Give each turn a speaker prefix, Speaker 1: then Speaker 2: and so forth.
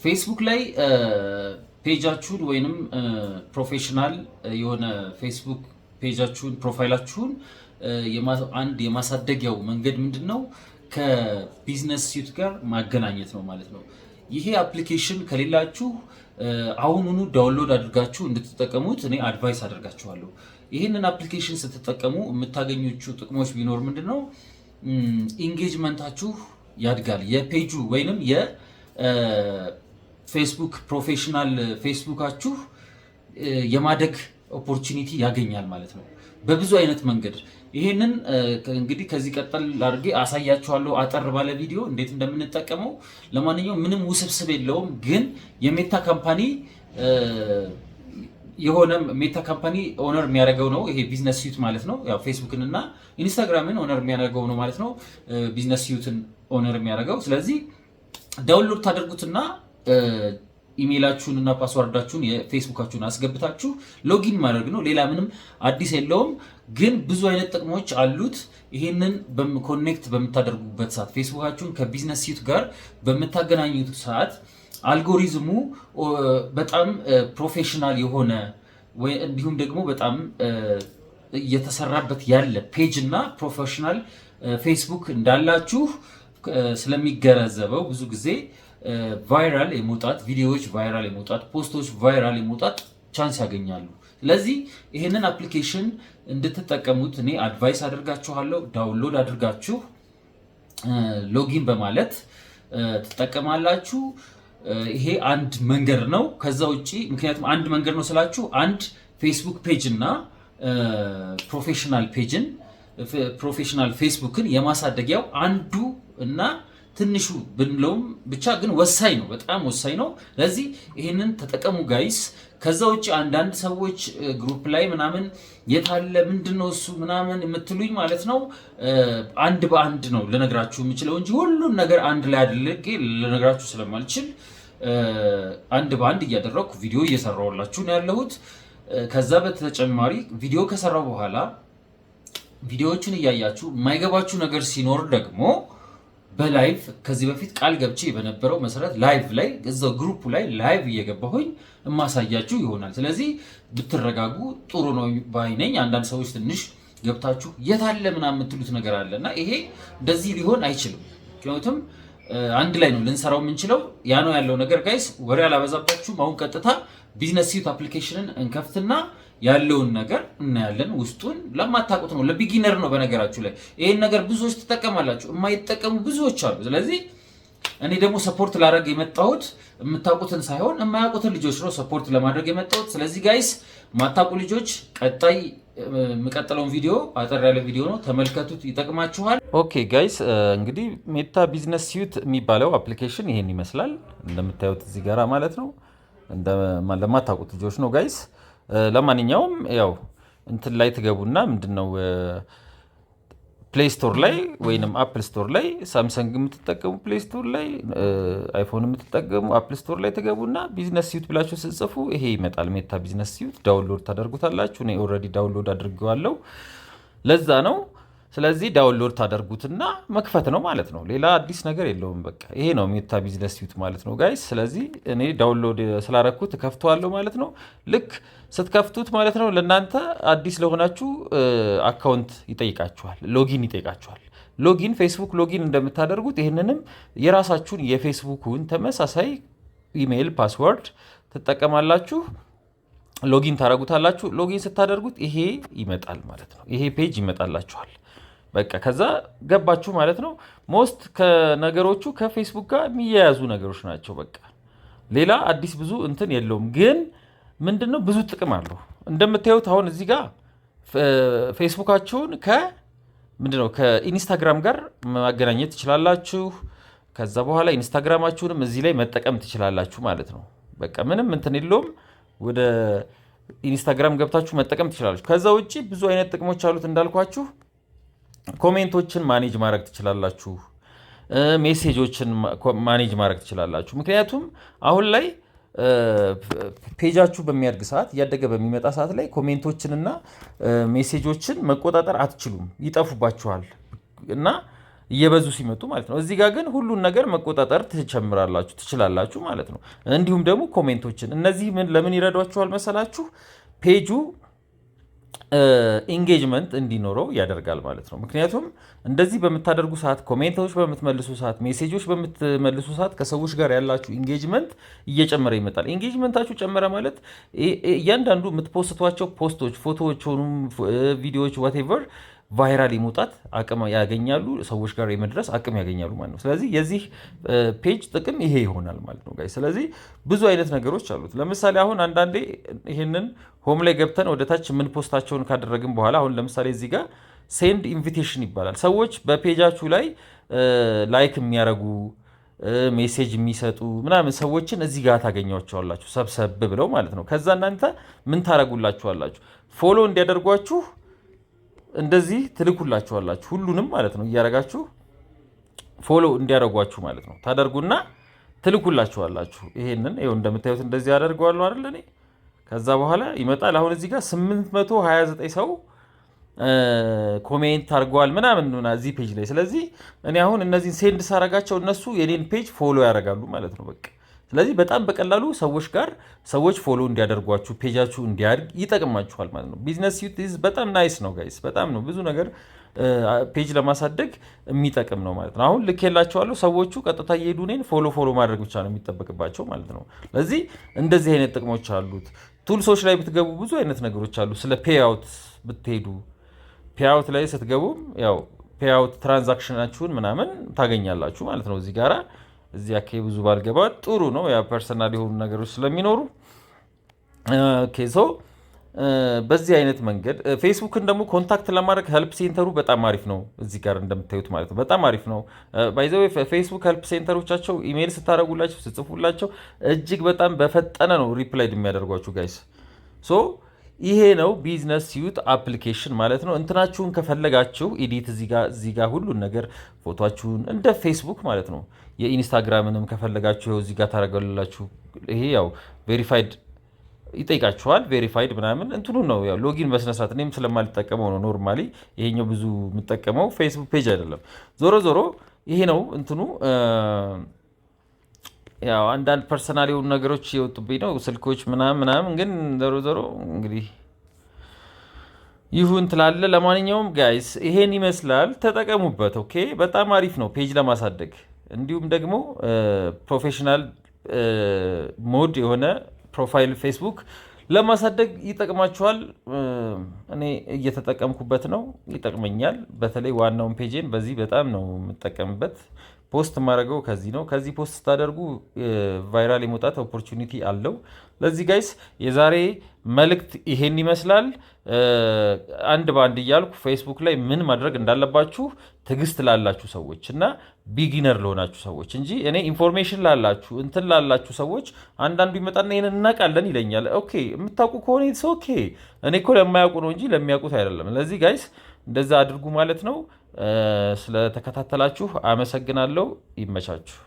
Speaker 1: ፌስቡክ ላይ page ኣችሁን ወይንም professional የሆነ ፌስቡክ page ኣችሁን፣ profile ኣችሁን አንድ የማሳደጊያው መንገድ ምንድን ነው? ከ Business Suite ጋር ማገናኘት ነው ማለት ነው። ይሄ application ከሌላችሁ አሁኑኑ download አድርጋችሁ እንድትጠቀሙት እኔ advise አደርጋችኋለሁ። ይህንን application ስትጠቀሙ የምታገኟቸው ጥቅሞች ቢኖር ምንድን ነው? Engagement ኣችሁ ያድጋል። የ page ኡ ወይንም የፌስቡክ professional ፌስቡካችሁ የማደግ opportunity ያገኛል ማለት ነው፣ በብዙ አይነት መንገድ። ይሄንን እንግዲህ ከዚህ ቀጠል አድርጌ አሳያችኋለሁ አጠር ባለ ቪዲዮ እንዴት እንደምንጠቀመው። ለማንኛውም ምንም ውስብስብ የለውም፣ ግን የሜታ company የሆነ ሜታ company owner የሚያደርገው ነው ይሄ Business Suite ማለት ነው። ያው ፌስቡክን እና ኢንስታግራምን owner የሚያደርገው ነው ማለት ነው፣ Business Suite ን owner የሚያደርገው። ስለዚህ download ታደርጉትና ኢሜይላችሁን እና password ኣችሁን የፌስቡካችሁን አስገብታችሁ login ማድረግ ነው። ሌላ ምንም አዲስ የለውም፣ ግን ብዙ አይነት ጥቅሞች አሉት። ይሄንን connect በምታደርጉበት ሰዓት፣ ፌስቡካችሁን ከ Business Suite ጋር በምታገናኙት ሰዓት አልጎሪዝሙ በጣም professional የሆነ ወይ እንዲሁም ደግሞ በጣም እየተሰራበት ያለ page እና professional ፌስቡክ እንዳላችሁ ስለሚገነዘበው ብዙ ጊዜ viral የመውጣት፣ ቪዲዮዎች viral የመውጣት፣ post ኦች viral የመውጣት chance ያገኛሉ። ስለዚህ ይህንን application እንድትጠቀሙት እኔ advise አደርጋችኋለሁ። Download አድርጋችሁ login በማለት ትጠቀማላችሁ። ይሄ አንድ መንገድ ነው። ከዛ ውጭ ምክንያቱም አንድ መንገድ ነው ስላችሁ አንድ ፌስቡክ page እና professional page ን፣ professional ፌስቡክን የማሳደጊያው አንዱ እና ትንሹ ብንለውም ብቻ ግን ወሳኝ ነው፣ በጣም ወሳኝ ነው። ስለዚህ ይህንን ተጠቀሙ guys። ከዛ ውጭ አንዳንድ ሰዎች group ላይ ምናምን የታለ፣ ምንድን ነው እሱ ምናምን የምትሉኝ ማለት ነው፣ አንድ በአንድ ነው ልነግራችሁ የምችለው እንጂ ሁሉን ነገር አንድ ላይ አድርጌ ልነግራችሁ ስለማልችል አንድ በአንድ እያደረግኩ ቪዲዮ እየሰራሁላችሁ ነው ያለሁት። ከዛ በተጨማሪ ቪዲዮ ከሰራሁ በኋላ ቪዲዮዎቹን እያያችሁ የማይገባችሁ ነገር ሲኖር ደግሞ በ live ከዚህ በፊት ቃል ገብቼ በነበረው መሰረት live ላይ እዛው group ላይ live እየገባሁኝ እማሳያችሁ ይሆናል። ስለዚህ ብትረጋጉ ጥሩ ነው ባይ ነኝ። አንዳንድ ሰዎች ትንሽ ገብታችሁ የታለ ምናምን የምትሉት ነገር አለ እና ይሄ እንደዚህ ሊሆን አይችልም። ምክንያቱም አንድ ላይ ነው ልንሰራው የምንችለው። ያ ነው ያለው ነገር guys። ወሬ አላበዛባችሁም። አሁን ቀጥታ Business Suite application ን እንከፍትና ያለውን ነገር እናያለን። ውስጡን ለማታውቁት ነው፣ ለ beginner ነው። በነገራችሁ ላይ ይሄን ነገር ብዙዎች ትጠቀማላችሁ፣ የማይጠቀሙ ብዙዎች አሉ። ስለዚህ እኔ ደግሞ support ላደርግ የመጣሁት የምታውቁትን ሳይሆን የማያውቁትን ልጆች ነው support ለማድረግ የመጣሁት። ስለዚህ guys፣ ማታውቁ ልጆች ቀጣይ የሚቀጥለውን ቪዲዮ አጠር ያለ ቪዲዮ ነው፣ ተመልከቱት፣ ይጠቅማችኋል። Okay guys፣ እንግዲህ ሜታ Business Suite የሚባለው application ይሄን ይመስላል እንደምታዩት እዚህ ጋራ ማለት ነው። ለማታውቁት ልጆች ነው guys። ለማንኛውም ያው እንትን ላይ ትገቡና ምንድነው Play Store ላይ ወይንም Apple Store ላይ፣ ሳምሰንግ የምትጠቀሙ Play Store ላይ፣ አይፎን የምትጠቀሙ Apple Store ላይ ትገቡና Business Suite ብላችሁ ስትጽፉ ይሄ ይመጣል። ሜታ Business Suite download ታደርጉታላችሁ። እኔ already download አድርጌዋለሁ፣ ለዛ ነው። ስለዚህ download ታደርጉትና መክፈት ነው ማለት ነው። ሌላ አዲስ ነገር የለውም። በቃ ይሄ ነው ሜታ Business Suite ማለት ነው guys። ስለዚህ እኔ download ስላረኩት እከፍተዋለሁ ማለት ነው። ልክ ስትከፍቱት ማለት ነው ለእናንተ አዲስ ለሆናችሁ account ይጠይቃችኋል፣ login ይጠይቃችኋል። Login ፌስቡክ login እንደምታደርጉት ይህንንም የራሳችሁን የፌስቡክን ተመሳሳይ email፣ password ትጠቀማላችሁ። Login ታደርጉታላችሁ። Login ስታደርጉት ይሄ ይመጣል ማለት ነው። ይሄ page ይመጣላችኋል። በቃ ከዛ ገባችሁ ማለት ነው። Most ከነገሮቹ ከፌስቡክ ጋር የሚያያዙ ነገሮች ናቸው። በቃ ሌላ አዲስ ብዙ እንትን የለውም። ግን ምንድነው ብዙ ጥቅም አለው። እንደምታዩት አሁን እዚህ ጋር ፌስቡካችሁን ምንድነው ከኢንስታግራም ጋር ማገናኘት ትችላላችሁ። ከዛ በኋላ ኢንስታግራማችሁንም እዚህ ላይ መጠቀም ትችላላችሁ ማለት ነው። በቃ ምንም እንትን የለውም። ወደ ኢንስታግራም ገብታችሁ መጠቀም ትችላላችሁ። ከዛ ውጭ ብዙ አይነት ጥቅሞች አሉት እንዳልኳችሁ፣ comment ኦችን manage ማድረግ ትችላላችሁ። Message ኦችን manage ማድረግ ትችላላችሁ። ምክንያቱም አሁን ላይ page ኣችሁ በሚያድግ ሰዓት፣ እያደገ በሚመጣ ሰዓት ላይ comment ኦችንና message ኦችን መቆጣጠር አትችሉም፣ ይጠፉባችኋል እና እየበዙ ሲመጡ ማለት ነው። እዚህ ጋር ግን ሁሉን ነገር መቆጣጠር ትጀምራላችሁ፣ ትችላላችሁ ማለት ነው። እንዲሁም ደግሞ comment ኦችን፣ እነዚህ ምን ለምን ይረዷችኋል መሰላችሁ? Page ኡ engagement እንዲኖረው ያደርጋል ማለት ነው። ምክንያቱም እንደዚህ በምታደርጉ ሰዓት፣ comment ኦች በምትመልሱ ሰዓት፣ message ኦች በምትመልሱ ሰዓት ከሰዎች ጋር ያላችሁ engagement እየጨመረ ይመጣል። Engagement ኣችሁ ጨመረ ማለት እያንዳንዱ የምት post ቷቸው post ኦች፣ ፎቶዎች ሆኑም ቪዲዮዎች whatever viral የመውጣት አቅም ያገኛሉ፣ ሰዎች ጋር የመድረስ አቅም ያገኛሉ ማለት ነው። ስለዚህ የዚህ page ጥቅም ይሄ ይሆናል ማለት ነው guys። ስለዚህ ብዙ አይነት ነገሮች አሉት። ለምሳሌ አሁን አንዳንዴ ይህንን home ላይ ገብተን ወደ ታች ምን post ኣቸውን ካደረግን በኋላ አሁን ለምሳሌ እዚህ ጋር send invitation ይባላል። ሰዎች በ page ኣችሁ ላይ like የሚያደርጉ፣ message የሚሰጡ ምናምን ሰዎችን እዚህ ጋር ታገኟቸዋላችሁ ሰብሰብ ብለው ማለት ነው። ከዛ እናንተ ምን ታደርጉላችኋላችሁ? Follow እንዲያደርጓችሁ እንደዚህ ትልኩላችኋላችሁ፣ ሁሉንም ማለት ነው፣ እያረጋችሁ follow እንዲያደርጓችሁ ማለት ነው። ታደርጉና ትልኩላችኋላችሁ። ይሄንን ይኸው እንደምታዩት እንደዚህ አደርገዋለሁ አይደል እኔ። ከዛ በኋላ ይመጣል። አሁን እዚህ ጋር 829 ሰው comment አድርገዋል ምናምን እዚህ page ላይ። ስለዚህ እኔ አሁን እነዚህን send ሳረጋቸው እነሱ የኔን page follow ያደርጋሉ ማለት ነው በቃ። ስለዚህ በጣም በቀላሉ ሰዎች ጋር ሰዎች follow እንዲያደርጓችሁ፣ page ኣችሁ እንዲያድግ ይጠቅማችኋል ማለት ነው። Business suite is በጣም nice ነው guys፣ በጣም ነው፣ ብዙ ነገር page ለማሳደግ የሚጠቅም ነው ማለት ነው። አሁን ልኬላቸዋለሁ። ሰዎቹ ቀጥታ እየሄዱ እኔን follow follow ማድረግ ብቻ ነው የሚጠበቅባቸው ማለት ነው። ስለዚህ እንደዚህ አይነት ጥቅሞች አሉት። Tools ኦች ላይ ብትገቡ ብዙ አይነት ነገሮች አሉ። ስለ payout ብትሄዱ payout ላይ ስትገቡም ያው payout transaction ኣችሁን ምናምን ታገኛላችሁ ማለት ነው። እዚህ ጋራ እዚህ አካባቢ ብዙ ባልገባ ጥሩ ነው። ያ personal የሆኑ ነገሮች ስለሚኖሩ። Okay, so በዚህ አይነት መንገድ ፌስቡክን ደግሞ contact ለማድረግ help center ኡ በጣም አሪፍ ነው። እዚህ ጋር እንደምታዩት ማለት ነው፣ በጣም አሪፍ ነው። By the way ፌስቡክ help center ኦቻቸው ኢሜይል ስታደርጉላቸው፣ ስትጽፉላቸው እጅግ በጣም በፈጠነ ነው reply የሚያደርጓችሁ guys። So ይሄ ነው business suite application ማለት ነው። እንትናችሁን ከፈለጋችሁ edit እዚህ ጋር ሁሉን ነገር ፎቷችሁን እንደ ፌስቡክ ማለት ነው። የኢንስታግራምንም ከፈለጋችሁ ይኸው እዚህ ጋር ታደርጋላችሁ። ይሄ ያው verified ይጠይቃችኋል። Verified ምናምን እንትኑ ነው፣ ያው login በስነስርዓት እኔም ስለማልጠቀመው ነው። Normally ይሄኛው ብዙ የምጠቀመው ፌስቡክ page አይደለም። ዞሮ ዞሮ ይሄ ነው እንትኑ። ያው አንዳንድ personal የሆኑ ነገሮች የወጡብኝ ነው፣ ስልኮች ምናምን ምናምን፣ ግን ዞሮ ዞሮ እንግዲህ ይሁን ትላለ። ለማንኛውም guys ይሄን ይመስላል፣ ተጠቀሙበት። Okay፣ በጣም አሪፍ ነው page ለማሳደግ፣ እንዲሁም ደግሞ professional mode የሆነ profile ፌስቡክ ለማሳደግ ይጠቅማችኋል። እኔ እየተጠቀምኩበት ነው፣ ይጠቅመኛል። በተለይ ዋናውን page ኤን በዚህ በጣም ነው የምጠቀምበት። Post የማደርገው ከዚህ ነው። ከዚህ post ስታደርጉ viral የመውጣት opportunity አለው። ለዚህ guys የዛሬ መልእክት ይሄን ይመስላል። አንድ በአንድ እያልኩ ፌስቡክ ላይ ምን ማድረግ እንዳለባችሁ ትዕግስት ላላችሁ ሰዎች እና beginner ለሆናችሁ ሰዎች እንጂ እኔ information ላላችሁ፣ እንትን ላላችሁ ሰዎች፣ አንዳንዱ ይመጣና ይሄንን እናውቃለን ይለኛል። Okay፣ የምታውቁ ከሆነ it's okay። እኔ እኮ ለማያውቁ ነው እንጂ ለሚያውቁት አይደለም። ለዚህ guys እንደዛ አድርጉ ማለት ነው። ስለተከታተላችሁ አመሰግናለሁ። ይመቻችሁ።